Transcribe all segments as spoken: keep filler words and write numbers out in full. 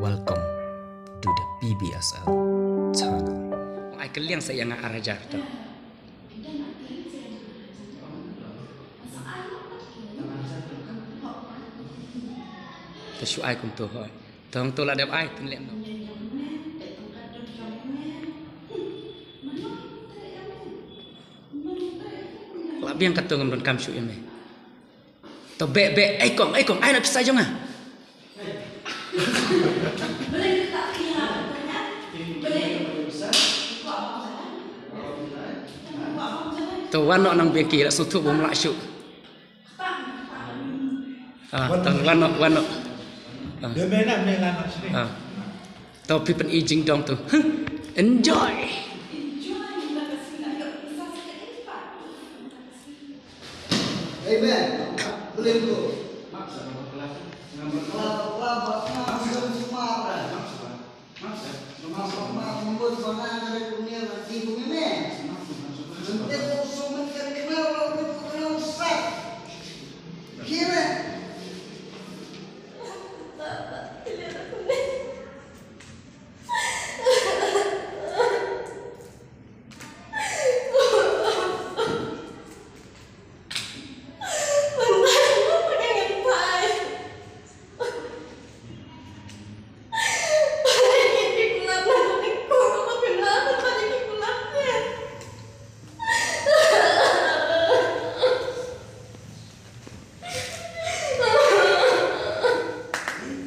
Welcome to the P B S L channel. Ai kylliang sa ïa nga ar hajar to. Ta shu ai kumto hoi. Tong to la dep ai tun lem no. La biang ka tong don kam shu ïa me. To be be ai kong ai kong ai na pisa jong nga. To wan noh nang biang ki la sngewthuh bym lah shuh. Ah, tang wan noh wan noh. Ah. Ah. To phi pyn i jingdong to. Enjoy. Amen. Believe ko.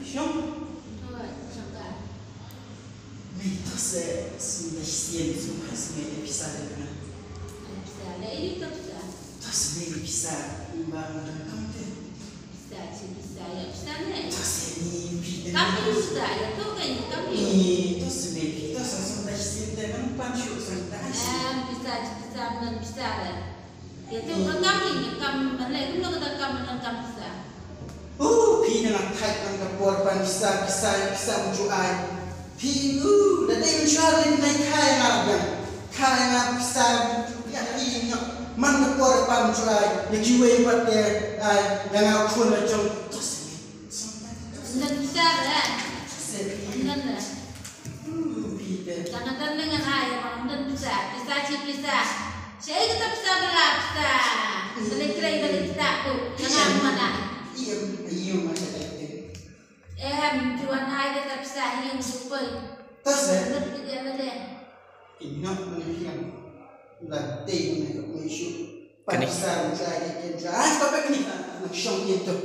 Shong. Hooid, shong ka. Mei to se sum da sien sum ka sum ïa pisa da kana. Pisa, la iri to pisa. To se mei pisa ba nga dang kam te. Pisa, chi pisa, ïa pisa ne. To se mei pisa. Kam iri pisa, ïa to ka ïa kam iri. Ni to se mei pisa, to se sum da sien te nang pan shu sum da sien. Em, pisa, chi pisa, nang pisa le. Ïa to ka kam ïa kam ban leh kumno ka kam ban kam pisa. Uh, phi na la thait man ka por pan pisa, pisa, pisa, um ju ai. Phi uh, da dei mynshuwa leh nai khai nga biang. Khai nga pisa, ïa phi nga man ka por pan ju ai. Ïa kiwei pat te ai, ïa nga khun la jong. To se. Ndan pisa re. To se. Ndan re. Uh, phi te. Jangan dan dengan ai, ndan pisa. Pisa chi pisa. Sha ïa kata pisa ba la pisa. Balei trei balei pisa ku. Jangan mana. Ïa, ïa, masa ïa. Em, tuan ai kata pisa ïa ku poi. To se. Ndan pisa balei. Ina mani hiam. La dei mani ka mani shu. Kani. Pisa mani jai ïa ken jai. Ai, to pek ni. Nang shong ïa to.